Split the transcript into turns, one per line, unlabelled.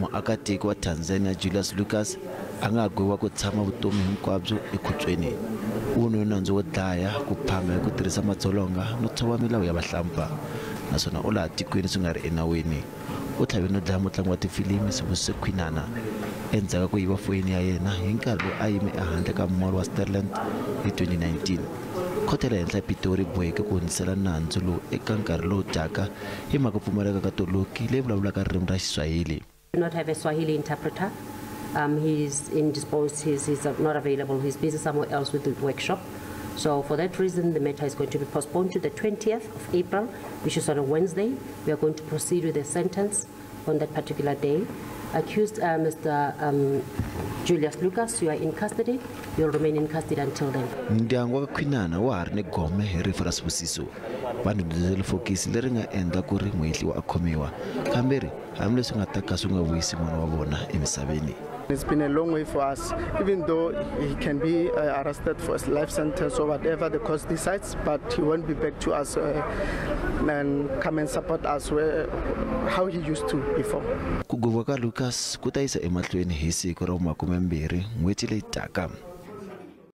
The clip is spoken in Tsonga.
Muakatiko wa Tanzania Julius Lucas a nga gweviwa ku tshama vutomi hinkwabyo ekhotsweni. U voniwe nandzu wo dlaya, ku phanga hi ku tirhisa madzolonga no tshova milawu ya vahlampfa, naswona u laha tikweni swi nga ri enawini. U tlhave no dlaya mutlangi wa tifilimi Sibusiso Khwinana endzhaku ka ku yiva foyini ya yena hi nkarhi lowu a yime ehandle ka mall wa Sterland hi 2019. Khoto ya le henhla ePitori yi boheke ku hundzisela nandzu lowu eka nkarhi lowu taka hi mhaka ku pfumaleka ka toloki leyi vulavulaka ririmi ra Xiswahili.
Do not have a Swahili interpreter. He's indisposed, he's not available, he's busy somewhere else with the workshop. So for that reason, the matter is going to be postponed to the 20th of April, which is on a Wednesday. We are going to proceed with the sentence on that particular day. Accused Mr. Julius Lucas, you are in custody. You'll remain in custody until then.
Ndyangu wa ka Khwinana wa ha ri ni gome hi rifu ra Sibusiso. Va ndhundhuzele fokisi leri nga endla ku ri muhehliwa a khomiwa, kambe ri hambileswi nga ta ka swi nga vuyisi n'wana wa vona emisaveni.
It's been a long way for us, even though he can be arrested for a life sentence or whatever the court decides, but he won't be back to us and come and support us how he used to before.
Ku gweviwa ka Lucas ku ta yisa emahlweni hi siku ra 20 n'hweti leyi taka.